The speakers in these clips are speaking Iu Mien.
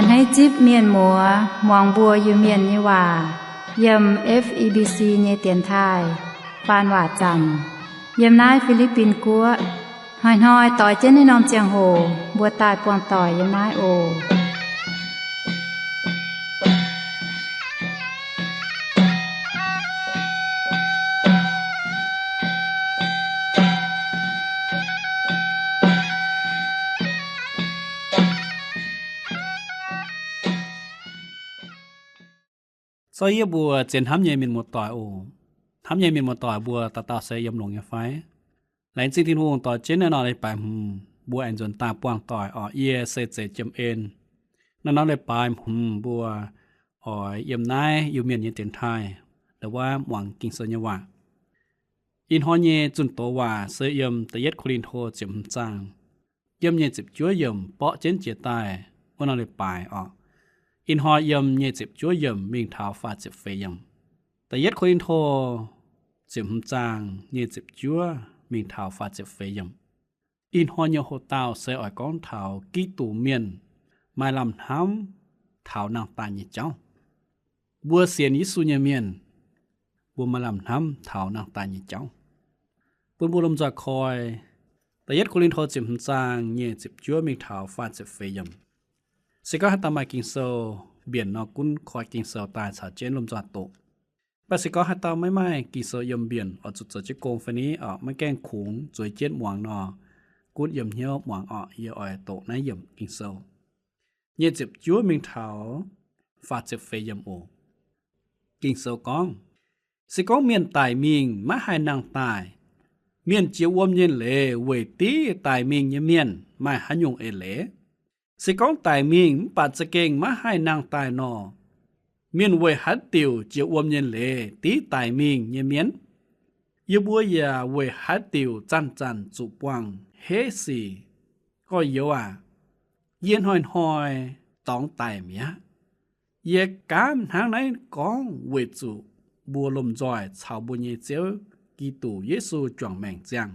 Hneiv zipv mienh muoz muangx mbuo Iu-Mienh nyei waac yiem F E B C nyei dienx taaih faan waac zanc yiem naaiv Fi^li^bin Guoqv. Hnoi-hnoi doix jienv naaiv norm ziangh hoc mbuo daaih buangh doic yiem naaiv oc. Zorqv yie mbuo zien hnamv nyei mienh muoz-doic oc. Hnamv nyei mienh muoz-doic mbuo dauh dauh se yiem longx nyei fai? Laengz zingh Tin-Hungh doix jienv naaiv norm leiz-baaix hmz mbuo aengx nzuonx daaih buangh doic oc. Yie se Zeiz Jiem En. Naaiv norm leiz-baaix hmz mbuo oix yiem naaiv Iu-Mienh nyei dienx taaih ndongc wuov muangx Ging-Sou nyei waac. Ih hnoi nyei zunh doz waac se yiem da'yietv Ko^lin^to ziepc hmz zaang, yiem nyic ziepc juov yiemc borqv jienv jiex daaih wuov norm leiz-baaix oc. Ih hnoi yiem nyic ziepc juov yiemc mingh taux faah ziepc feix yiemc. Da'yietv Ko^lin^to ziepc hmz zaang nyic ziepc juov mingh taux faah ziepc feix yiemc. Ih hnoi nyei hoc-dauh se oix gorngv taux Giduc mienh maaih lamh hnamv taux nangh daaih nyei jauv. Mbuo sienx Yesu nyei mienh, mbuo maaih lamh hnamv taux nangh daaih nyei jauv. Bun mbuo lomh nzoih koi da'yietv Ko^lin^to ziepc hmz zaang nyic ziepc juov mingh taux faah ziepc feix yiemc. Se gorngv haaix dauh maaih Ging-Sou mbienc nor, gunv koi Ging-Sou daaih caux jienv lomh nzoih doqc. Mv baac se gorngv haaix dauh maiv maaih Ging-Sou yiem mbienc, oix zuqc zoux jienv gong fai ni, maiv gaengh kungx zueiz jienv muangx nor, gunv yiem hnyouv muangx orqc. Yie oix doqc naaiv yiemc Ging-Sou, nyic ziepc juov mingh taux faah ziepc feix yiemc oc. Ging-Sou gorngv, se gorngv mienh daic mingh maiv haih nangh daaih, mienh jiex wuom nyei leiz weic div daic mingh nyei mienh maaih haaix nyungc eix leiz? Se gorngv daic mingh mv baac za'gengh maiv haih nangh daaih nor, mienh weic haaix diuc jiex wuom nyei leiz div daic mingh nyei mienh? Yie mbuo yaac weic haaix diuc zanc-zanc zuqc buangh heiv sic? Gorx-youz aac, yie hnoi-hnoi dorngx daic mi'aqv. Yie gaamv hnangv naaiv gorngv weic zuqc mbuo lomh nzoih caux mbuo nyei Ziouv Giduc Yesu juangc maengc ziangh.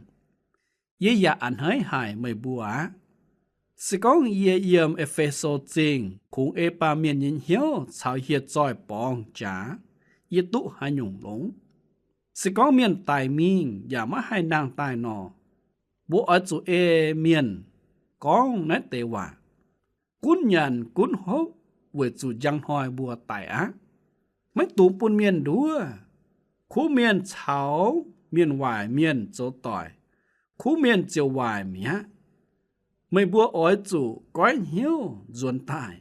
Yie yaac a'hneiv haic meih mbuo aqv. Se gorngv yie yiem E^fe^so Zingh kungx ei baamh mienh nyei hnyouv caux hieh zoih borngz jaax, yie duqv haaix nyungc longx? Se gorngv mienh daic mingh yaac maiv haih nangh daaih nor, mbuo oix zuqc ei mienh gorngv naaiv deix waac. Gunv nyanc gunv hopv weic zuqc njang hnoi mbuo daic aqv. Maiv dungx bun mienh nduov. Kuv mienh caux mienh waaic mienh zoux doic, kuv mienh ziouc waaic mi'aqv. Meih mbuo oix zuqc goiv hnyouv nzuonx daaih,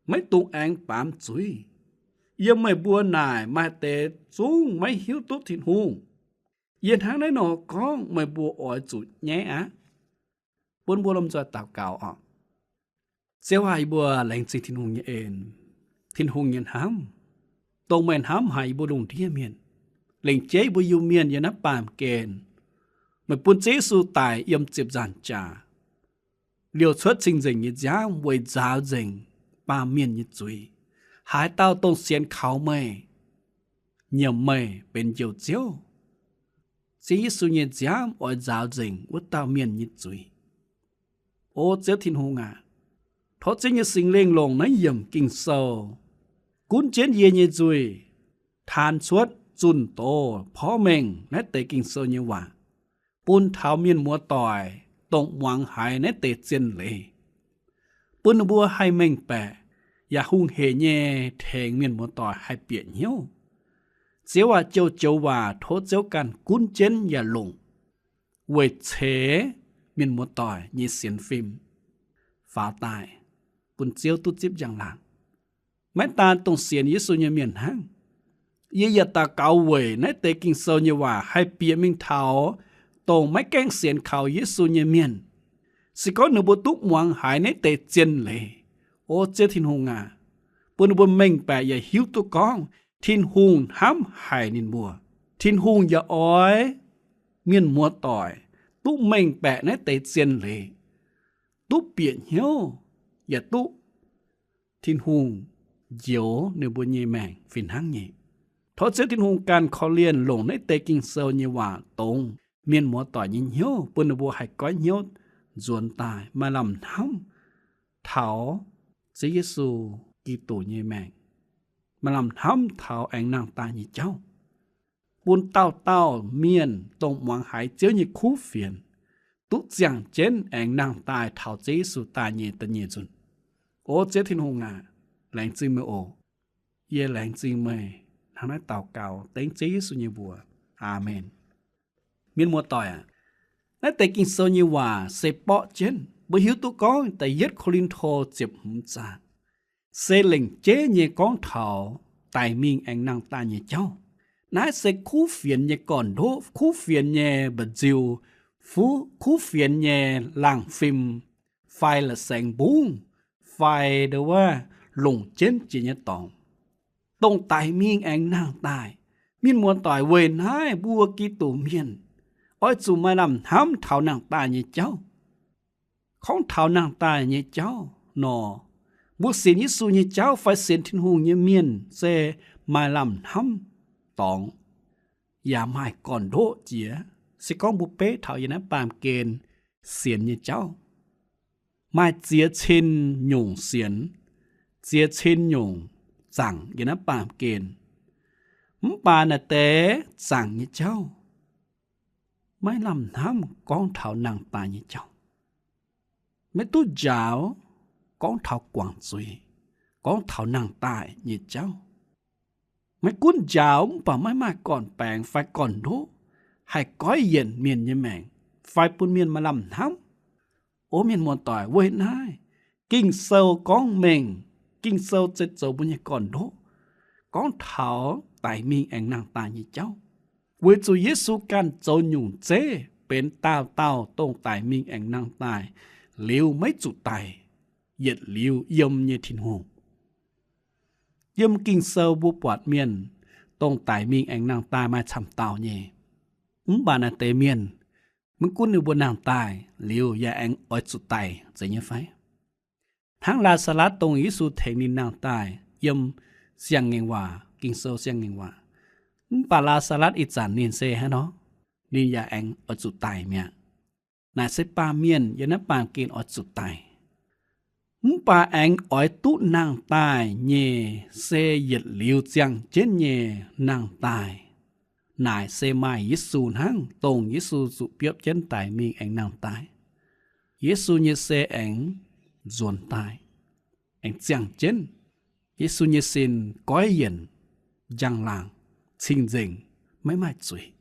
maiv dungx aengx baamz zuiz. Yiem meih mbuo naaic maaih deix zungv maiv hiuv duqv Tin-Hungh. Yie hnangv naaiv nor gorngv meih mbuo oix zuqc nyaiv aqv. Bun mbuo lomh nzoih daux gaux oc. Ziouv aac, yie mbuo laengz zingh Tin-Hungh nyei en, Tin-Hungh nyei hnamv, dongh meih hnamv haic yie mbuo lungh ndiev mienh, lengc jeiv yie mbuo Iu-Mienh yiem naaiv baamh gen. Meih bun Ziouv Yesu daic yiem ziepc nzaangc jaax, liouc cuotv cing-nzengc nyei nziaamv weic nzaaux nzengc baamh mienh nyei zuiz. Haaix dauh dongh sienx kaux meih, nyiemc meih benx Njoux Ziouv, Ziouv Yesu nyei nziaamv oix nzaaux nzengc wuov dauh mienh nyei zuiz. O Ziouv Tin-Hungh aac, tov Ziouv nyei Singx Lingh longc naaiv yiemc Ging-Sou gunv jienv yie nyei nzuih, taan cuotv zunh doz porv mengh naaiv deix Ging-Sou nyei waac bun taux mienh muoz-doic, dongh muangx haiz naaiv deix zien leiz, bun ninh mbuo haih mengh baeqc yaac hungh heic nyei tengx mienh muoz-doic haih bieqc hnyouv. Ziouv aac, joux-joux waac tov Ziouv ganh gunv jienv yaac longc weic ceix mienh muoz-doic nyei sienx fim faaux daaih, bun Ziouv duqv zipv njang-laangc. Maiv daan dongh sienx Yesu nyei mienh hnangv. Yie yaac daux gaux weic naaiv deix Ging-Sou nyei waac haih bieqc mingh taux dongh maiv gaengh sienx kaux Yesu nyei mienh. Se gorngv ninh mbuo duqv muangx haiz naaiv deix zien leiz, o Ziouv Tin-Hungh aac, bun ninh mbuo mengh baeqc yaac hiuv duqv gorngv Tin-Hungh hnamv haic ninh mbuo. Tin-Hungh yaac oix mienh muoz-doic duqv mengh baeqc naaiv deix zien leiz, duqv bieqc hnyouv, yaac duqv Tin-Hungh njoux ninh mbuo nyei maengc fih hnangv nyei. Tov Ziouv Tin-Hungh ganh korv-lienh longc naaiv deix Ging-Sou nyei waac dongz mienh muoz-doic nyei hnyouv, bun ninh mbuo haih goiv hnyouv nzuonx daaih, maaih lamh hnamv taux Ziouv Yesu Giduc nyei maengc, maaih lamh hnamv taux aengx nangh daaih nyei jauv, bun dauh dauh mienh dongh muangx haiz Ziouv nyei kuv fienx duqv ziangh jienv aengx nangh daaih taux Ziouv Yesu daaih nyei da'nyeic nzunc. O Ziouv Tin-Hungh aac, laengz zingh meih oc. Yie laengz zingh meih. Hnangv naaiv daux gaux dengv Ziouv Yesu nyei mbuox. Aamen. Mienh muoz-doic aac, naaiv deix Ging-Sou nyei waac se borqv jienv mbuo hiuv duqv gorngv da'yietv Ko^lin^to ziepc hmz zaang se lengc jeiv nyei gorngv taux daic mingh aengx nangh daaih nyei jauv. Naaiv se kuv fienx nyei gorn-ndoqv, kuv fienx nyei mba'nziu, kuv fienx nyei laangh fim, fai la'saengx mbungv, fai ndo wuov longc jienv jiex nyei dorngx, dongh daic mingh aengx nangh daaih. Mienh muoz-doic, weic naaiv mbuo Giduc mienh oix zuqc maaih lamh hnamv taux nangh daaih nyei jauv. Gorngv taux nangh daaih nyei jauv nor, mbuo sienx Yesu nyei jauv fai sienx Tin-Hungh nyei mienh se maaih lamh hnamv dorngx, yaac maaih gorn-ndoqv jiex. Se gorngv mbuo beiv taux yiem naaiv baamh gen sienx nyei jauv, maaih ziex cin nyungc sienx, ziex cin nyungc zaangc yiem naaiv baamh gen. Mv baac naaic deix zaangc nyei jauv maiv lamh hnamv gorngv taux nangh daaih nyei jauv. Maiv duqv njaaux gorngv taux guangc zuiz, gorngv taux nangh daaih nyei jauv. Maiv gunv njaaux mv baac maiv maaih gorn-baengx fai gorn-ndoqv haih goiv yienc mienh nyei maengc fai bun mienh maaih lamh hnamv. O mienh muoz-doic, weic naaiv Ging-Sou gorngv mengh, Ging-Sou se zoux mbuo nyei gorn-ndoqv, gorngv taux daic mingh aengx nangh daaih nyei jauv. Weic zuqc Yesu ganh zoux nyungc zeiv benx dauh dauh dongh daic mingh aengx nangh daaih liuz maiv zuqc daic, yietc liuz yiem nyei Tin-Hungh. Yiem Ging-Sou mbuo buatc mienh dongh daic mingh aengx nangh daaih maaih camv dauh nyei. Mv baac naaiv deix mienh, maiv gunv ninh mbuo nangh daaih liuz yaac aengx oix zuqc daic zeiz nyei fai? Hnangv Laa^saa^latv dongh Yesu tengx ninh nangh daaih yiem Siang-Ngaengc Waac, Ging-Sou Siang-Ngaengc Waac, mv baac Laa^saa^latv ih zanc ninh se hnangv nor, ninh yaac aengx oix zuqc daic mi'aqv. Naaic se baamh mienh yiem naaiv baamh gen oix zuqc daic, mv baac aengx oix duqv nangh daaih nyei se yietc liuz ziangh jienv nyei nangh daaih. Naaic se maaih Yesu hnangv, dongh Yesu zuqc biopv jienv daic mingh aengx nangh daaih. Yesu nyei se aengx nzuonx daaih, aengx ziangh jienv. Yesu nyei sin goiv yienc, njang-laangc, cing-nzengc, maiv maaih zuiz.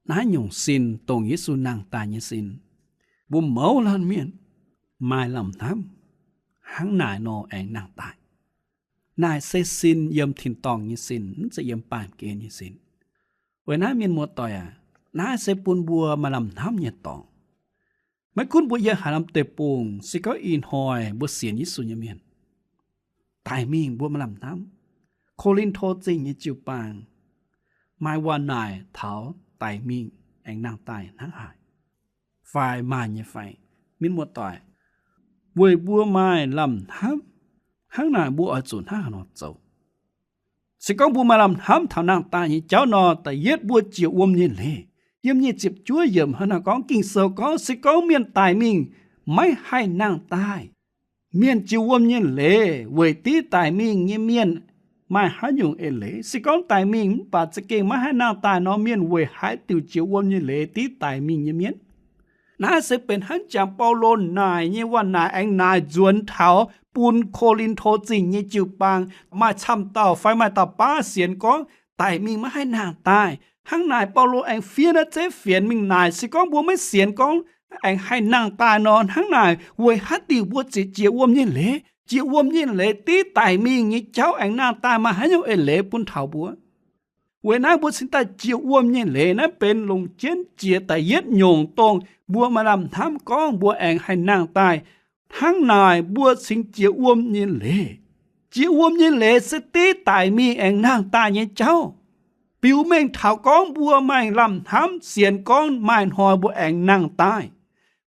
Naaiv nyungc sin dongh Yesu nangh daaih nyei sin, mbuo mouz laanh mienh maaih lamh hnamv hnangv naaic nor aengx nangh daaih. Naaic se sin yiem tin-dorngh nyei sin, mv zeiz yiem baamh gen nyei sin. Weic naaiv mienh muoz-doic aac, naaiv se bun mbuo maaih lamh hnamv nyei dorngx. Maiv gunv mbuo yiem haaix norm deic-bung, se gorngv ih hnoi mbuo sienx Yesu nyei mienh, daic mingh mbuo maaih lamh hnamv. Ko^lin^to Zingh nyei jiu-baang maaih waac naaic taux daic mingh aengx nangh daaih hnangv haaix, fai maaih nyei fai? Mienh muoz-doic, weic mbuo maaih lamh hnamv hnangv naaic, mbuo oix zuqc hnangv haaix nor zoux? Se gorngv mbuo maaih lamh hnamv taux nangh daaih nyei jauv nor, da'yietv mbuo jiex wuom nyei leiz. Yiem nyic ziepc juov yiemc hnangv naaic gorngv, Ging-Sou gorngv, se gorngv mienh daic mingh maiv haih nangh daaih, mienh jiex wuom nyei leiz weic div daic mingh nyei mienh maaih haaix nyungc eix leiz? Se gorngv daic mingh mv baac za'gengh maiv haih nangh daaih nor, mienh weic haaix diuc jiex wuom nyei leiz div daic mingh nyei mienh? Naaiv se benx hnangv jangx Baulo naaic nyei waac naaic aengx naaic nzuonx taux bun Ko^lin^to Zingh nyei jiu-baang maaih camv dauh fai maaih dauh baav sienx gorngv daic mingh maiv haih nangh daaih. Hnangv naaic Baulo aengx fiev naaiv zeiv fienx mingh naaic, se gorngv mbuo maiv sienx gorngv aengx haih nangh daaih nor, hnangv naaic weic haaix diuc mbuo ziouc jiex wuom nyei leiz? Jiex wuom nyei leiz div daic mingh nyei jauv aengx nangh daaih maaih haaix nyungc eix leiz bun taux mbuo? Weic naaiv mbuo cingx daaih jiex wuom nyei leiz. Naaiv benx longc jienv jiex da'yietv nyungc dongh mbuo maaih lamh hnamv gorngv mbuo aengx haih nangh daaih. Hnangv naaic mbuo cingx jiex wuom nyei leiz. Jiex wuom nyei leiz se div daic mingh aengx nangh daaih nyei jauv, biux mengh taux gorngv mbuo maaih lamh hnamv sienx gorngv maaih hnoi mbuo aengx nangh daaih.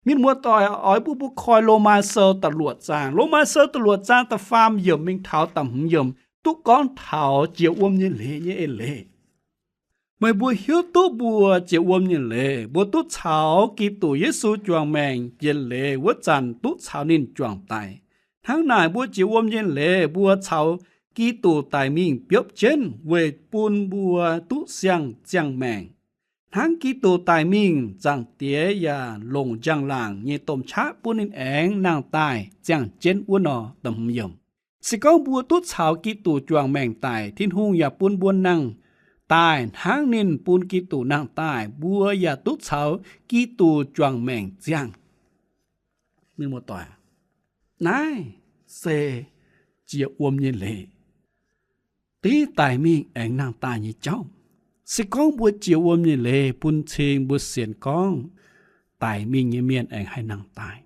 Mienh muoz-doic, oix bun mbuo koi Lomaa Sou da'luoqc zaang. Lomaa Sou da'luoqc zaang da'faam yiemc mingh taux da'hmz yiemc duqv gorngv taux jiex wuom nyei leiz nyei eix leiz. Meih mbuo hiuv duqv mbuo jiex wuom nyei leiz, mbuo duqv caux Giduc Yesu juangc maengc jiex leiz wuov zanc duqv caux ninh juangc daic. Hnangv naaic mbuo jiex wuom nyei leiz mbuo caux Giduc daic mingh biopv jienv weic bun mbuo duqv siang-ziangh maengc. Hnangv Giduc daic mingh, Zaangc Diex yaac longc njang-laangc nyei domh qaqv bun ninh aengx nangh daaih ziangh jienv wuov nor. Se gorngv mbuo duqv caux Giduc juangc maengc daic, Tin-Hungh yaac bun mbuo nangh daaih hnangv ninh bun Giduc nangh daaih, mbuo yaac duqv caux Giduc juangc maengc ziangh. Naaiv se jiex wuom nyei leiz, div daic mingh aengx nangh daaih nyei jauv. Se gorngv mbuo jiex wuom nyei leiz bun cing mbuo sienx gorngv daic mingh nyei mienh aengx haih nangh daaih,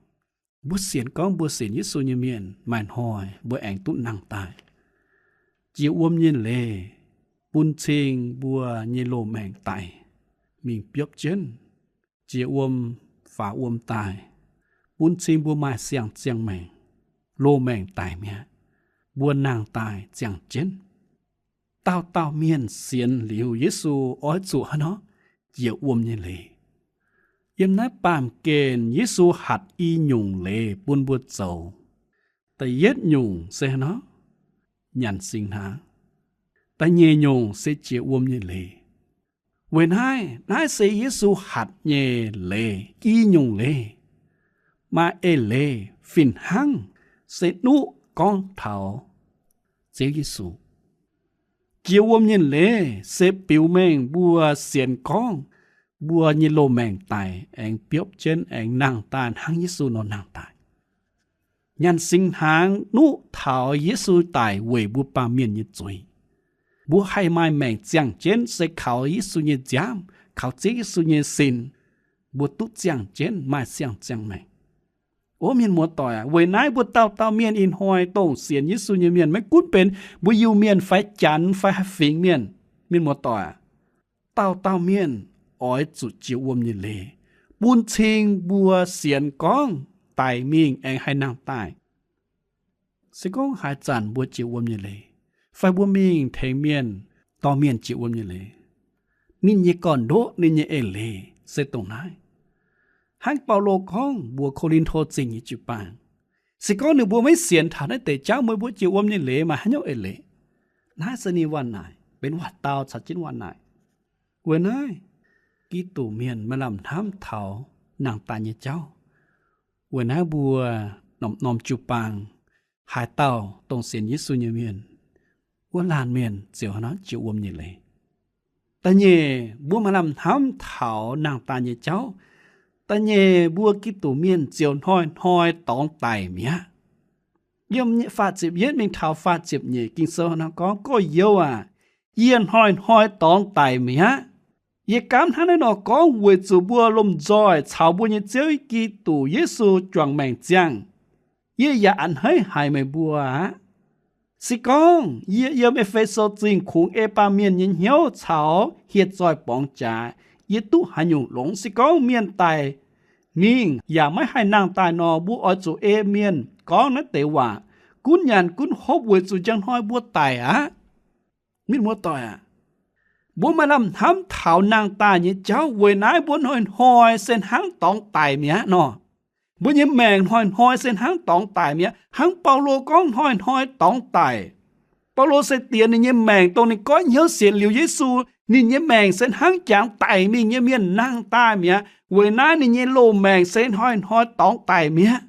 mbuo sienx gorngv mbuo sienx Yesu nyei mienh maaih hnoi mbuo aengx duqv nangh daaih. Jiex wuom nyei leiz bun cing mbuo nyei loz-maengc daic mingh biopv jienv, jiex wuom, faaux wuom daaih, bun cing mbuo maaih siang-ziangh maengc, loz-maengc daic mi'aqv, mbuo nangh daaih ziangh jienv. Dauh dauh mienh sienx liuz Yesu oix zuqc haaix nor? Jiex wuom nyei leiz. Yiem naaiv baamh gen Yesu hatc i nyungc leiz bun mbuo zoux. Da'yietv nyungc se haaix nor? Nyanc singx hnaangx. Da'nyeic nyungc se jiex wuom nyei leiz. Weic naaiv, naaiv se Yesu hatc nyei leiz, i nyungc leiz. Maaih eix leiz fih hnangv se nuqv gorngv taux Ziouv Yesu. Jiex wuom nyei leiz se biux mengh mbuo sienx gorngv mbuo nyei loz-maengc daic aengx biopv jienv aengx nangh daaih hnangv Yesu nor nangh daaih. Nyanc singx hnaangx nuqv taux Yesu daic weic mbuo baamh mienh nyei zuiz. Mbuo haih maaih maengc ziangh jienv se kaux Yesu nyei nziaamv, kaux Ziouv Yesu nyei sin, mbuo duqv ziangh jienv maaih siang-ziangh maengc. O mienh muoz-doic aac, weic naaiv mbuo dauh dauh mienh ih hnoi dongh sienx Yesu nyei mienh, maiv gunv benx mbuo Iu-Mienh fai Janx fai haaix fingx mienh, mienh muoz-doic aac, dauh dauh mienh oix zuqc jiex wuom nyei leiz, bun cing mbuo sienx gorngv daic mingh aengx haih nangh daaih. Se gorngv haaix zanc mbuo jiex wuom nyei leiz, fai mbuo mingh tengx mienh, dorh mienh jiex wuom nyei leiz, ninh nyei gorn-ndoqv, ninh nyei eix leiz se dongh naaiv. Hnangv Baulo gorngv mbuox Ko^lin^to Zingh nyei jiu-baang, se gorngv ninh mbuo maiv sienx taux naaiv deix jauv, meih mbuo jiex wuom nyei leiz maaih haaix nyungc eix leiz? Naaiv se ninh waac-naaic, benx waac-dau caux jienv waac-naaic. Weic naaiv, Giduc mienh maaih lamh hnamv taux nangh daaih nyei jauv. Weic naaiv mbuo norm-norm jiu-baang, haaix dauh dongh sienx Yesu nyei mienh, wuov laanh mienh ziouc haaix nor jiex wuom nyei leiz. Da'nyeic, mbuo maaih lamh hnamv taux nangh daaih nyei jauv. Da'nyeic, mbuo Giduc mienh ziouc hnoi-hnoi dorngx daic mi'aqv. Yiem faah ziepc yietv mingh taux faah ziepc nyeic Ging-Sou nor gorngv, Gorx-youz aac, yie hnoi-hnoi dorngx daic mi'aqv. Yie gaamv hnangv naaiv nor gorngv weic zuqc mbuo lomh nzoih caux mbuo nyei Ziouv Giduc Yesu juangc maengc ziangh. Yie yaac a'hneiv haic meih mbuo aqv. Se gorngv yie yiem E^fe^so Zingh kungx ei baamh mienh nyei hnyouv caux hieh zoih borngz jaax, yie duqv haaix nyungc longx? Se gorngv mienh daic mingh yaac maiv haih nangh daaih nor, mbuo oix zuqc ei mienh gorngv naaiv deix waac, gunv nyanc gunv hopv weic zuqc njang hnoi mbuo daic aqv. Mienh muoz-doic aac, mbuo maaih lamh hnamv taux nangh daaih nyei jauv. Weic naaiv mbuo hnoi-hnoi se hnangv dorngx daic mi'aqv nor. Mbuo nyei maengc hnoi-hnoi se hnangv dorngx daic mi'aqv, hnangv Baulo gorngv hnoi-hnoi dorngx daic. Baulo se diex ninh nyei maengc dongh ninh goiv hnyouv sienx liuz Yesu, ninh nyei maengc se hnangv jangx daic mingh nyei mienh nangh daaih mi'aqv. Weic naaiv ninh nyei loz-maengc se hnoi-hnoi dorngx daic mi'aqv.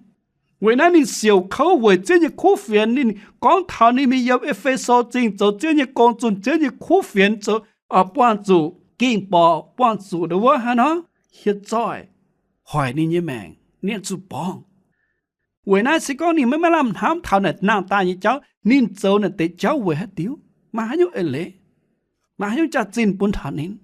Weic naaiv ninh siouc kouv weic Ziouv nyei kuv fienx. Ninh gorngv taux ninh mingh yiem E^fe^so Zingh zoux Ziouv nyei gong, zunh Ziouv nyei kuv fienx, zoux buangh zuqc ging-borqc, buangh zuqc ndo wuov haaix nor, hieh zoih, hoic ninh nyei maengc, ninh zuqc borngz. Weic naaiv se gorngv ninh maiv maaih lamh hnamv taux naaic nangh daaih nyei jauv, ninh zoux naaic deix jauv weic haaix diuc? Maaih haaix nyungc eix leiz? Maaih haaix nyungc jaax-zinh bun taux ninh?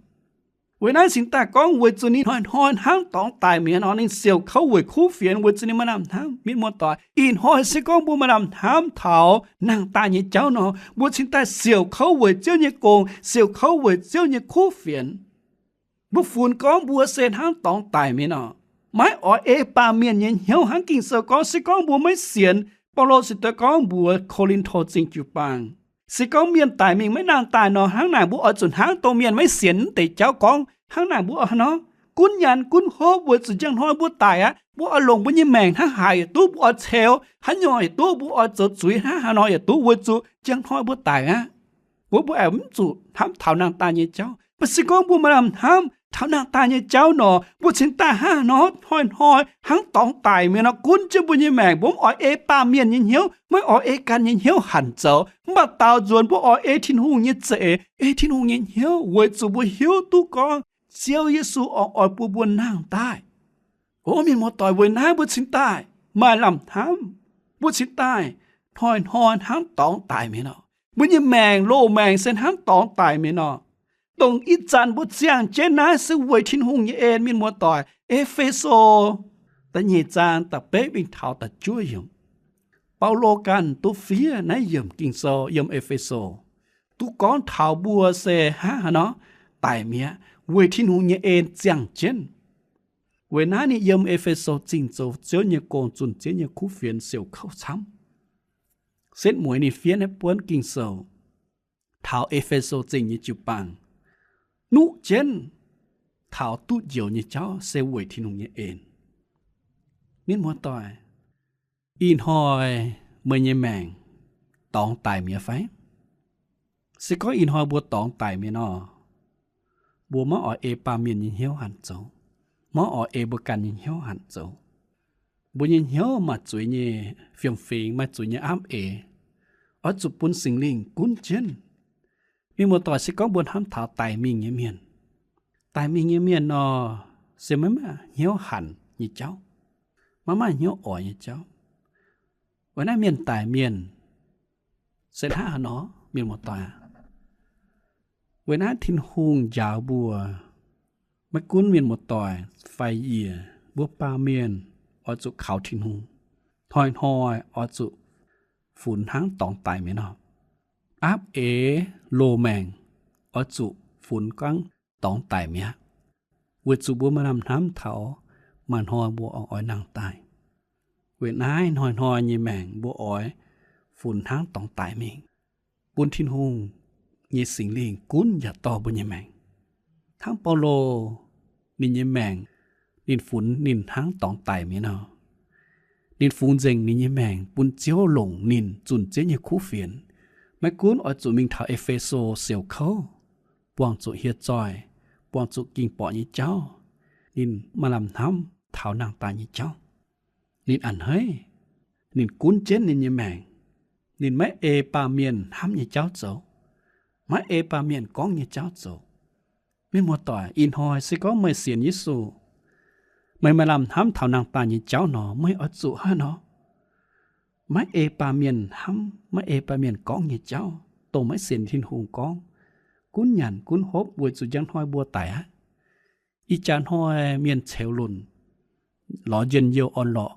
Weic naaiv cingx daaih gorngv weic zuqc ninh hnoi-hnoi hnangv dorngx daic mi'aqv nor, ninh siouc kouv weic kuv fienx weic zuqc ninh maaih lamh hnamv. Mienh muoz-doic, ih hnoi se gorngv mbuo maaih lamh hnamv taux nangh daaih nyei jauv nor, mbuo cingx daaih siouc kouv weic Ziouv nyei gong, siouc kouv weic Ziouv nyei kuv fienx. Mbuo funx gorngv mbuo se hnangv dorngx daic mi'aqv nor, maiv oix ei baamh mienh nyei hnyouv hnangv Ging-Sou gorngv. Se gorngv mbuo maiv sienx, Baulo se deix gorngv mbuox Ko^lin^to Zingh jiu-baang, se gorngv mienh daic mingh maiv nangh daaih nor, hnangv naaic mbuo oix zuqc hnangv dongh mienh maiv sienx naaiv deix jauv gorngv hnangv naaic mbuo oix haaix nor gunv nyanc gunv hopv weic zuqc njang hnoi mbuo daic aqv. Mbuo oix longc mbuo nyei maengc hnangv haaix yietc duqv, mbuo oix ceux hnangv haaix nor yietc duqv, mbuo oix zoux zuiz hnangv haaix nor yietc duqv weic zuqc njang hnoi mbuo daic aqv. Mbuo, mbuo aengx mv zuqc hnamv taux nangh daaih nyei jauv. Mv baac se gorngv mbuo maaih lamh hnamv taux nangh daaih nyei jauv nor, mbuo cingx daaih hnangv haaix nor hnoi-hnoi hnangv dorngx daic mi'aqv nor, gunv jienv mbuo nyei maengc. Mbuo mv oix ei baamh mienh nyei hnyouv, maiv oix ei ganh nyei hnyouv hanc zoux. Mv baac daaux nzuonx mbuo oix ei Tin-Hungh nyei za'eix, ei Tin-Hungh nyei hnyouv, weic zuqc mbuo hiuv duqv gorngv Ziouv Yesu oix, oix bun mbuo nangh daaih. O mienh muoz-doic, weic naaiv mbuo cingx daaih maaih lamh hnamv. Mbuo cingx daaih hnoi-hnoi hnangv dorngx daic mi'aqv nor. Mbuo nyei maengc, loz-maengc se hnangv dorngx daic mi'aqv nor. Dongh ih zanc mbuo ziangh jienv naaiv se weic Tin-Hungh nyei en, mienh muoz-doic. E^fe^so da'nyeic zaang da'betv mingh taux da'juov yiemc, Baulo ganh duqv fiev naaiv yiemc Ging-Sou yiem E^fe^so, duqv gorngv taux mbuo se hnangv haaix nor daic mi'aqv, weic Tin-Hungh nyei en ziangh jienv. Weic naaiv ninh yiem E^fe^so Zingh zoux Ziouv nyei gong, zunh Ziouv nyei kuv fienx siouc kouv camv. Setv mueiz ninh fiev naaiv buonv Ging-Sou taux E^fe^so Zingh nyei jiu-baang, nuqv jienv taux duqv njoux nyei jauv se weic Tin-Hungh nyei en. Mienh muoz-doic, ih hnoi meih nyei maengc dorngx daic mi'aqv fai? Se gorngv ih hnoi mbuo dorngx daic mi'aqv nor, mbuo maiv oix ei baamh mienh nyei hnyouv hanc zoux, maiv oix ei mbuo ganh nyei hnyouv hanc zoux. Mbuo nyei hnyouv maaih zuiz nyei fiem-fingx, maaih zuiz nyei aapv eix, oix zuqc bun Singx Lingh gunv jienv. Mienh muoz-doic, se gorngv mbuo hnamv taux daic mingh nyei mienh, daic mingh nyei mienh nor, se maiv maaih hnyouv hanc nyei jauv, maiv maaih hnyouv oix nyei jauv. Weic naaiv mienh daic mienh se hnangv haaix nor, mienh muoz-doic aac? Weic naaiv Tin-Hungh njaaux mbuo, maiv gunv mienh muoz-doic fai yie, mbuo baamh mienh oix zuqc kaux Tin-Hungh, hnoi-hnoi oix zuqc funx hnangv dorngx daic mi'aqv nor. Aapv eix loz-maengc oix zuqc funx hnangv dorngx daic mi'aqv, weic zuqc mbuo maaih lamh hnamv taux maaih hnoi mbuo oix nangh daaih. Weic naaiv hnoi-hnoi nyei maengc mbuo oix funx hnangv dorngx daic mingh, bun Tin-Hungh nyei Singx Lingh gunv yaac dorh mbuo nyei maengc. Hnangv Baulo ninh nyei maengc, ninh funx ninh hnangv dorngx daic mi'aqv nor, ninh fungx nzengc ninh nyei maengc bun Ziouv longc ninh zunh Ziouv nyei kuv fienx. Maiv gunv oix zuqc mingh taux E^fe^so siouc kouv, buangh zuqc hieh zoih, buangx zuqc ging-borqc nyei jauv, ninh maaih lamh hnamv taux nangh daaih nyei jauv. Ninh a'hneiv, ninh gunv jienv ninh nyei maengc. Ninh maiv ei baamh mienh hnamv nyei jauv zoux, maiv ei baamh mienh gorngv nyei jauv zoux. Mienh muoz-doic, ih hnoi se gorngv meih sienx Yesu, meih maaih lamh hnamv taux nangh daaih nyei jauv nor, meih oix zuqc hnangv haaix nor? Maiv ei baamh mienh hnamv, maiv ei baamh mienh gorngv nyei jauv, dongh maiv sienx Tin-Hungh gorngv, gunv nyanc gunv hopv weic zuqc njang hnoi mbuo daic aqv. Ih jaax hnoi mienh ceux lunc, lorz njien-youh orn-lorqc,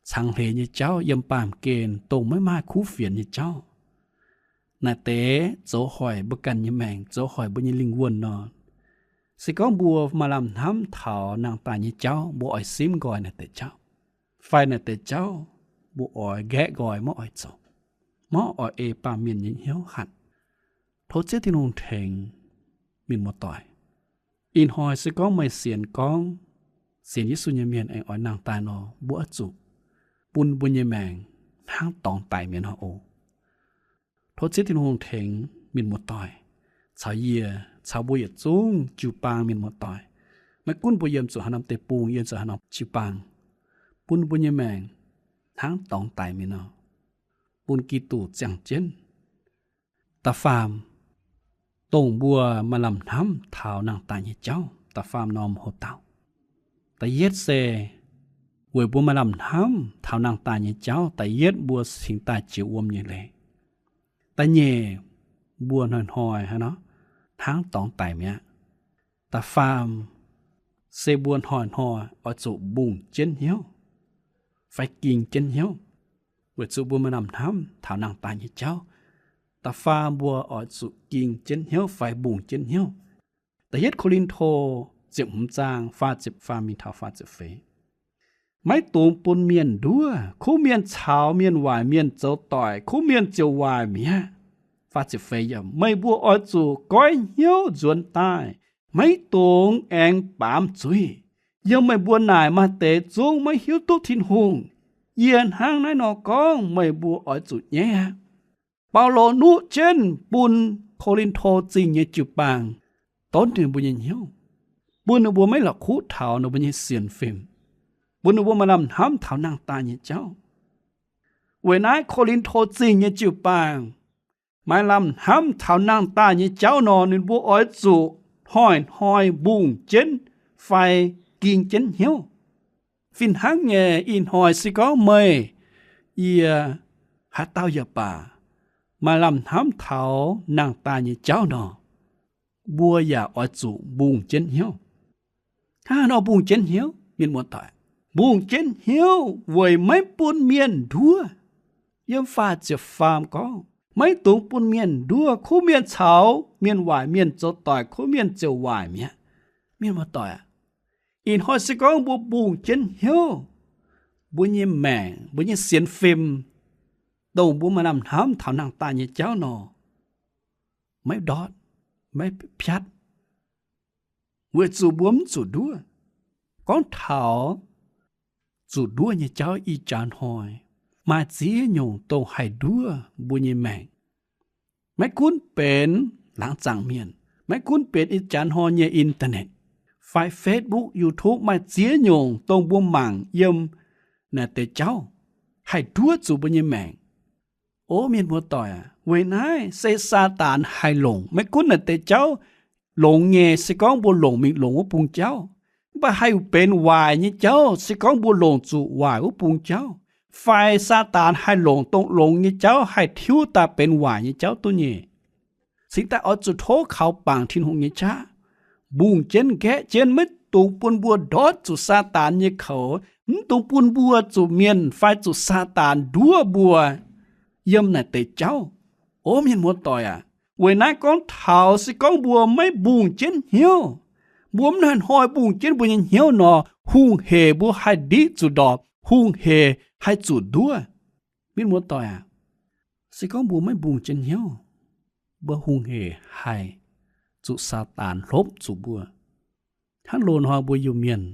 cangx hleix nyei jauv yiem baamh gen dongh maiv maaih kuv fienx nyei jauv. Naaiv deix zoux hoic mbuo ganh nyei maengc, zoux hoic mbuo nyei lingh wuonh nor, se gorngv mbuo maaih lamh hnamv taux nangh daaih nyei jauv, mbuo oix simv nqoi naaiv deix jauv, fai naaiv deix jauv mbuo oix nqaeqv nqoi maiv oix zoux, maiv oix ei baamh mienh nyei hnyouv hatc. Tov Ziouv Tin-Hungh tengx, mienh muoz-doic. Ih hnoi se gorngv meih sienx gorngv sienx Yesu nyei mienh aengx oix nangh daaih nor, mbuo oix zuqc bun mbuo nyei maengc hnangv dorngx daic mi'aqv nor oc. Tov Ziouv Tin-Hungh tengx mienh muoz-doic caux yie, caux mbuo yietc zungv jiu-baang mienh muoz-doic. Maiv gunv mbuo yiem zuqc haaix norm deic-bung, yiem zuqc haaix norm jiu-baang, bun mbuo nyei maengc hnangv dorngx daic mi'aqv nor, bun Giduc ziangh jienv. Da'faam, dongh mbuo maaih lamh hnamv taux nangh daaih nyei jauv, da'faam norm hoc-dauh. Da'yietv se weic mbuo maaih lamh hnamv taux nangh daaih nyei jauv, da'yietv mbuo cingx daaih jiex wuom nyei leiz. Da'nyeic, mbuo hnoi-hnoi hnangv nor hnangv dorngx daic mi'aqv. Da'faam, se mbuo hnoi-hnoi oix zuqc mbungh jienv hnyouv fai ging jienv hnyouv, weic zuqc mbuo maaih lamh hnamv taux nangh daaih nyei jauv. Da'faam mbuo oix zuqc ging jienv hnyouv fai mbungh jienv hnyouv. Da'yietv Ko^lin^to ziepc hmz zaang faah ziepc faam mingh taux faah ziepc feix. Maiv dungx bun mienh nduov. Kuv mienh caux mienh waaic mienh zoux doic, kuv mienh ziouc waaic mi'aqv. Faah ziepc feix, meih mbuo oix zuqc goiv hnyouv nzuonx daaih, Maiv dungx aengx baamz zuiz. Yiem meih mbuo naaic maaih deix zungv maiv hiuv duqv Tin-Hungh. Yie hnangv naaiv nor gorngv meih mbuo oix zuqc nyaiv aqv. Baulo nuqv jienv bun Ko^lin^to Zingh nyei jiu-baang donv ninh mbuo nyei hnyouv, bun ninh mbuo maiv la'kuqv taux ninh mbuo nyei sienx fim, bun ninh mbuo maaih lamh hnamv taux nangh daaih nyei jauv. Weic naaiv Ko^lin^to Zingh nyei jiu-baang maaih lamh hnamv taux nangh daaih nyei jauv nor, ninh mbuo oix zuqc hnoi-hnoi mbungh jienv fai ging jienv hnyouv. Fih hnangv nyei, ih hnoi se gorngv meih, yie, haaix dauh yaac baac, maaih lamh hnamv taux nangh daaih nyei jauv nor, mbuo yaac oix zuqc mbungh jienv hnyouv. Hnangv haaix nor mbungh jienv hnyouv, mienh muoz-doic? Mbungh jienv hnyouv weic maiv bun mienh nduov. Yiem faah ziepc faam gorngv, maiv dungx bun mienh nduov. Kuv mienh caux mienh waaic mienh zoux doic, kuv mienh ziouc waaic mi'aqv. Mienh muoz-doic aac, ih hnoi se gorngv mbuo mbungh jienv hnyouv, mbuo nyei maengc, mbuo nyei sienx fim, dongh mbuo maaih lamh hnamv taux nangh daaih nyei jauv nor, maiv ndortv, maiv piatv, weic zuqc mbuo mv zuqc nduov. Gorngv taux zuqc nduov nyei jauv, ih jaax hnoi maaih ziex nyungc dongh haih nduov mbuo nyei maengc. Maiv gunv benx laangz zaangc mienh, maiv gunv benx ih jaax hnoi nyei internet fai Facebook, YouTube, maaih ziex nyungc dongh mbuo mangc yiem naaic deix jauv haih nduov zuqc mbuo nyei maengc. O mienh muoz-doic aac, weic naaiv se Saadaan haih longc. Maiv gunv naaic deix jauv longx nyei, se gorngv mbuo longc mingh longc wuov bung jauv, mv baac haih benx waaic nyei jauv, se gorngv mbuo longc zuqc waaic wuov bung jauv, fai Saadaan haih longc dongh longx nyei jauv haih tiuv daaih benx waaic nyei jauv duqv nyei. Cingx daaih oix zuqc tov kaux bangc Tin-Hungh nyei qaqv, mbungh jienv nqaeqv jienv, maiv dungx bun mbuo ndortv zuqc Saadaan nyei koux, mv dungx bun mbuo zuqc mienh fai zuqc Saadaan nduov mbuo yiem naaic deix jauv. O mienh muoz-doic aac, weic naaiv gorngv taux se gorngv mbuo maiv mbungh jienv hnyouv, mbuo mv hnoi-hnoi mbungh jienv mbuo nyei hnyouv nor, hungh hec mbuo haih ndiqv zuqc ndorpc, hungh hec haih zuqc nduov. Mienh muoz-doic aac, se gorngv mbuo maiv mbungh jienv hnyouv, mbuo hungh hec haih zuqc Saadaan hlopv zuqc mbuo. Hnangv loz-hnoi mbuo Iu-Mienh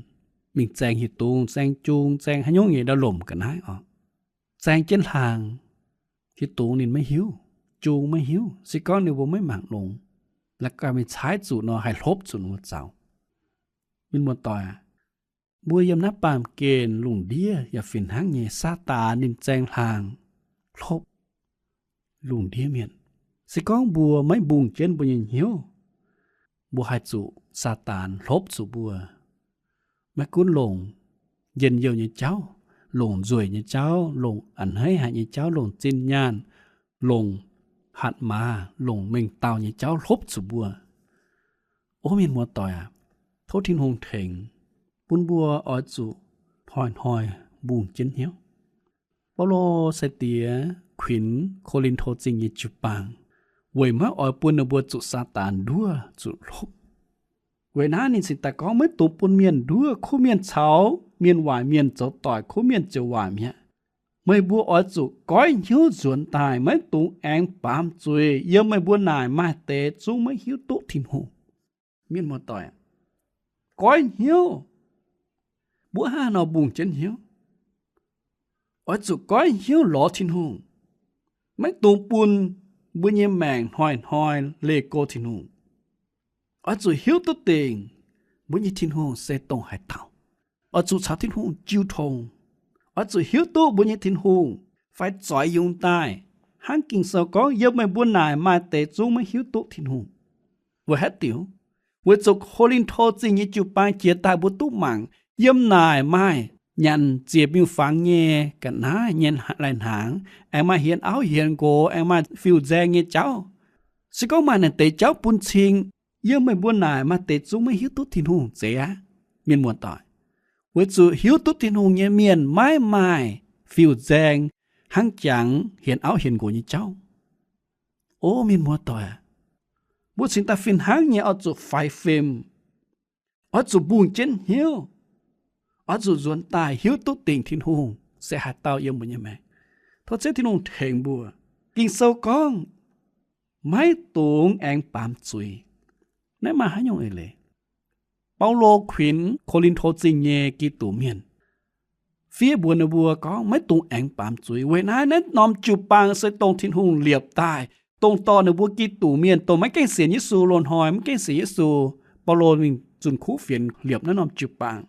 mingh zaeng hieh dungz, zaeng jung, zaeng haaix nyungc nyei ndau-lomc ga'naaiv oc, zaeng jienv hlaang, hieh dungz ninh maiv hiuv, jung maiv hiuv, se gorngv ninh mbuo maiv mangc longx, la'guaih mingh caaiv zuqc nor haih hlopv zuqc ninh mbuo zaux. Mienh muoz-doic aac, mbuo yiem naaiv baamh gen lungh ndiev yaac fih hnangv nyei. Saadaan ninh zaeng hlaang hlopv lungh ndiev mienh. Se gorngv mbuo maiv mbungh jienv mbuo nyei hnyouv, mbuo haih zuqc Saadaan hlopv zuqc mbuo. Maiv gunv longc njien-youh nyei jauv, longc nzueic nyei jauv, longc a'hneiv haic nyei jauv, longc zinh nyaanh, longc hatc maaz, longc mengh dauh nyei jauv hlopv zuqc mbuo. O mienh muoz-doic aac, tov Tin-Hungh tengx bun mbuo oix zuqc hnoi-hnoi mbungh jienv hnyouv. Baulo sai-diex kuinx Ko^lin^to Zingh nyei jiu-baang weic maiv oix bun ninh mbuo zuqc Saadaan nduov zuqc hlopv. Weic naaiv ninh cingx daaih gorngv, maiv dungx bun mienh nduov. Kuv mienh caux mienh waaic mienh zoux doic, kuv mienh ziouc waaic mi'aqv. Meih mbuo oix zuqc goiv hnyouv nzuonx daaih, maiv dungx aengx baamz zuiz. Yiem meih mbuo naaic maaih deix zungv maiv hiuv duqv Tin-Hungh. Mienh muoz-doic, goiv hnyouv, mbuo hnangv haaix nor mbungh jienv hnyouv? Oix zuqc goiv hnyouv lorz Tin-Hungh, maiv dungx bun mbuo nyei maengc hnoi-hnoi leih go Tin-Hungh. Oix zuqc hiuv duqv dingc mbuo nyei Tin-Hungh se dongh haaix dauh. Oix zuqc caux Tin-Hungh jiu tong. Oix zuqc hiuv duqv mbuo nyei Tin-Hungh fai zoix yungz daaih. Hnangv Ging-Sou gorngv, yiem meih mbuo naaic maaih deix zungv maiv hiuv duqv Tin-Hungh. Weic haaix diuc? Weic zuqc Ko^lin^to Zingh nyei jiu-baang jiex daaih mbuo duqv mangc, yiem naaic maaih nyanc ziec miuc-fangx nyei ga'naaiv nyei lai-hnaangx, aengx maaih hienx auv hienx nqox, aengx maaih fiuv-nzaeng nyei jauv. Se gorngv maaih naaic deix jauv bun cing, yiem meih mbuo naaic maaih deix zungv maiv hiuv duqv Tin-Hungh zeiz aqv, mienh muoz-doic. Weic zuqc hiuv duqv Tin-Hungh nyei mienh maiv maaih fiuv-nzaeng hnangv jangx hienx auv hienx nqox nyei jauv. O mienh muoz-doic, mbuo cingx daaih fih hnangv nyei oix zuqc faix fim, oix zuqc mbungh jienv hnyouv, oix zuqc nzuonx daaih hiuv duqv dingc Tin-Hungh se haaix dauh yiem mbuo nyei maengc. Tov Ziouv Tin-Hungh tengx mbuo. Ging-Sou gorngv, maiv dungx aengx baamz zuiz. Naaiv maaih haaix nyungc eix leiz? Baulo kuinx Ko^lin^to Zingh nyei Giduc mienh fiev mbuox ninh mbuo gorngv, maiv dungx aengx baamz zuiz. Weic naaiv, naaiv norm jiu-baang se dongh Tin-Hungh liepc daaih, dongh dorh ninh mbuo Giduc mienh, dongh maiv gaengh sienx Yesu loz-hnoi, maiv gaengh sienx Yesu, Baulo mingh zunh kuv fienx liepc naaiv norm jiu-baang.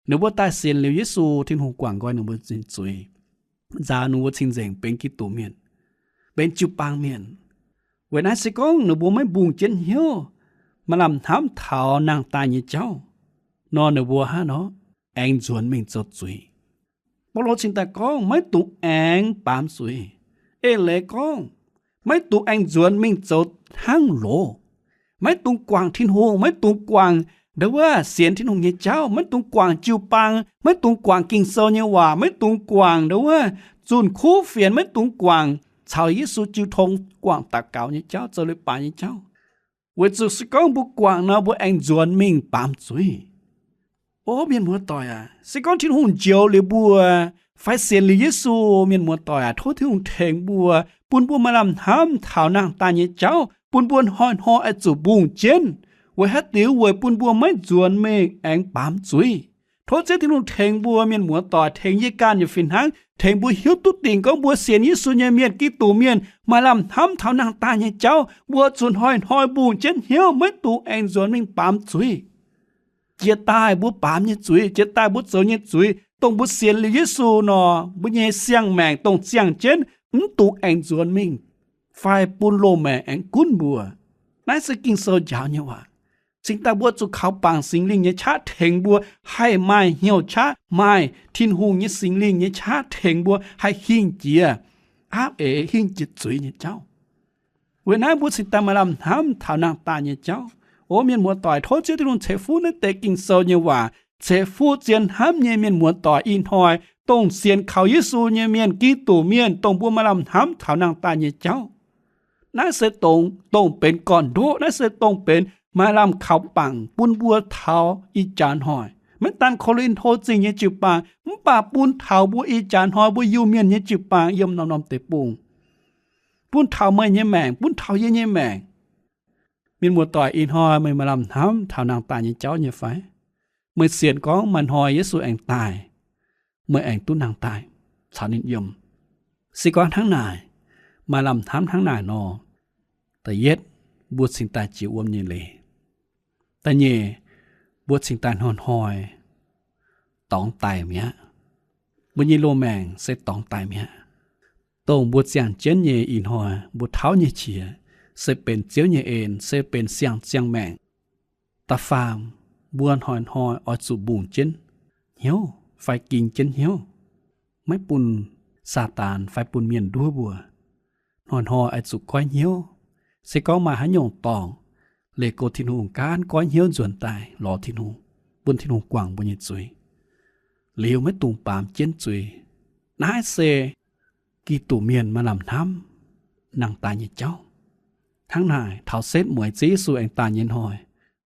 Ninh mbuo daaih sienx liuz Yesu, Tin-Hungh guangc nqoi ninh mbuo nyei zuiz, nzaaux ninh mbuo cing-nzengc benx Giduc mienh, benx jiu-baang mienh. Weic naaiv se gorngv ninh mbuo maiv mbungh jienv hnyouv, maaih lamh hnamv taux nangh daaih nyei jauv nor, ninh mbuo hnangv nor aengx nzuonx mingh zoux zuiz. Baulo cingx daaih gorngv, maiv dungx aengx baamz zuiz. Eix leiz gorngv, maiv dungx aengx nzuonx mingh zoux hnangv loz. Maiv dungx guangc Tin-Hungh, maiv dungx guangc ndo wuov sienx Tin-Hungh nyei jauv, maiv dungx guangc jiu-baang, maiv dungx guangc Ging-Sou nyei waac, maiv dungx guangc ndo wuov zunh kuv fienx, maiv dungx guangc caux Yesu jiu tong, guangc daux gaux nyei jauv, zoux leiz-baaix nyei jauv. Weic zuqc se gorngv mbuo guangc nor, mbuo aengx nzuonx mingh baamz zuiz. O mienh muoz-doic aac, se gorngv Tin-Hungh njoux liuz mbuo fai sienx liuz Yesu, mienh muoz-doic aac, tov Tin-Hungh tengx mbuo, bun mbuo maaih lamh hnamv taux nangh daaih nyei jauv, bun mbuo hnoi-hnoi oix zuqc mbungh jienv. Weic haaix diuc? Weic bun mbuo maiv nzuonx mingh aengx baamz zuiz. Tov Ziouv Tin-Hungh tengx mbuo, mienh muoz-doic, tengx yie ganh nyei fih hnangv, tengx mbuo hiuv duqv dingc gorngv mbuo sienx Yesu nyei mienh, Giduc mienh, maaih lamh hnamv taux nangh daaih nyei jauv, mbuo zuqc hnoi-hnoi mbungh jienv hnyouv, maiv dungx aengx nzuonx mingh baamz zuiz. Jiex daaih mbuo baamz nyei zuiz, jiex daaih mbuo zoux nyei zuiz, dongh mbuo sienx liuz Yesu nor, mbuo nyei siang-maengc dongh ziangh jienv, mv dungx aengx nzuonx mingh fai bun loz-maengc aengx gunv mbuo. Naaiv se Ging-Sou njaaux nyei waac. Cingx daaih mbuo zuqc kaux bangc Singx Lingh nyei qaqv tengx mbuo, haih maaih hnyouv qaqv, maaih Tin-Hungh nyei Singx Lingh nyei qaqv tengx mbuo haih hingh jiex aapv eix, hingh jiex zuiz nyei jauv. Weic naaiv mbuo cingx daaih maaih lamh hnamv taux nangh daaih nyei jauv. O mienh muoz-doic, tov Ziouv Tin-Hungh ceix fuqv naaiv deix Ging-Sou nyei waac, ceix fuqv zien hnamv nyei mienh muoz-doic ih hnoi, dongh sienx kaux Yesu nyei mienh, Giduc mienh, dongh mbuo maaih lamh hnamv taux nangh daaih nyei jauv. Naaiv se dongh, dongh benx gorn-ndoqv, naaiv se dongh benx maaih lamh kaux bangc bun mbuo taux ih jaax hnoi. Maiv daan Ko^lin^to Zingh nyei jiu-baang, mv baac bun taux mbuo ih jaax hnoi mbuo Iu-Mienh nyei jiu-baang yiem norm-norm deic-bung, bun taux meih nyei maengc, bun taux yie nyei maengc. Mienh muoz-doic, ih hnoi meih maaih lamh hnamv taux nangh daaih nyei jauv nyei fai? Meih sienx gorngv maaih hnoi Yesu aengx daaih, meih aengx duqv nangh daaih caux ninh yiem. Se gorngv hnangv naaic, maaih lamh hnamv hnangv naaic nor, da'yietv, mbuo cingx daaih jiex wuom nyei leiz. Da'nyeic, mbuo cingx daaih hnoi-hnoi dorngx daic mi'aqv. Mbuo nyei loz-maengc se dorngx daic mi'aqv. Dongh mbuo ziangh jienv nyei ih hnoi, mbuo tauv nyei qiex se benx Ziouv nyei en, se benx siang-ziangh maengc. Da'faam, mbuo hnoi-hnoi oix zuqc mbungh jienv hnyouv fai ging jienv hnyouv, maiv bun Saadaan fai bun mienh nduov mbuo. Hnoi-hnoi oix zuqc goiv hnyouv. Se gorngv maaih haaix nyungc dorngc, leih go Tin-Hungh, gaanv goiv hnyouv nzuonx daaih lorz Tin-Hungh, bun Tin-Hungh guangc mbuo nyei zuiz, liuz maiv dungx baamz jienv zuiz. Naaiv se Giduc Mienh maaih lamh hnamv nangh daaih nyei jauv. Hnangv naaic, taux setv mueiz Ziouv Yesu aengx daaih nyei hnoi,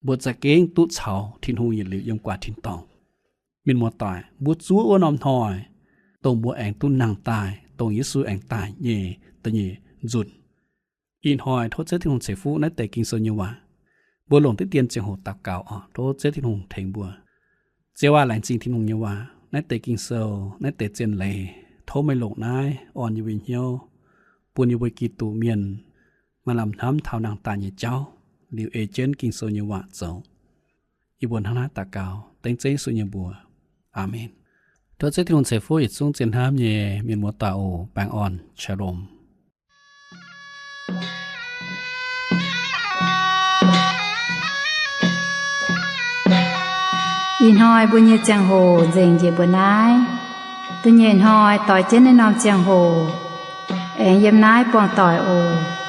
mbuo za'gengh duqv caux Tin-Hungh yietc liuz yiem guaax tin-dorngh. Mienh muoz-doic, mbuo zuov wuov norm hnoi, dongh mbuo aengx duqv nangh daaih, dongh Yesu aengx daaih nyei da'nyeic nzunc. Ih hnoi tov Ziouv Tin-Hungh ceix fuqv naaiv deix Ging-Sou nyei waac. Mbuo longc diqv dien ziangh hoc daux gaux oc. Tov Ziouv Tin-Hungh tengx mbuo. Ziouv aac, laengz zingh Tin-Hungh nyei waac, naaiv deix Ging-Sou, naaiv deix zien leiz. Tov meih longc naaiv orn yie mbuo hnyouv, bun yie mbuo Giduc Mienh maaih lamh hnamv taux nangh daaih nyei jauv, liuz ei jienv Ging-Sou nyei waac zoux. Yie mbuo hnangv naaiv daux gaux dengv Ziouv Yesu nyei mbuox. Aamen. Tov Ziouv Tin-Hungh ceix fuqv yietc zungv zien hnamv nyei mienh muoz-doic oc. Baengh orn, Shalom. Ih hnoi mbuo nyei ziangh hoc nzengc njiec mbuo naaiv. Da'nyeic hnoi doix jienv naaiv norm ziangh hoc, aengx yiem naaiv buangh doic oc.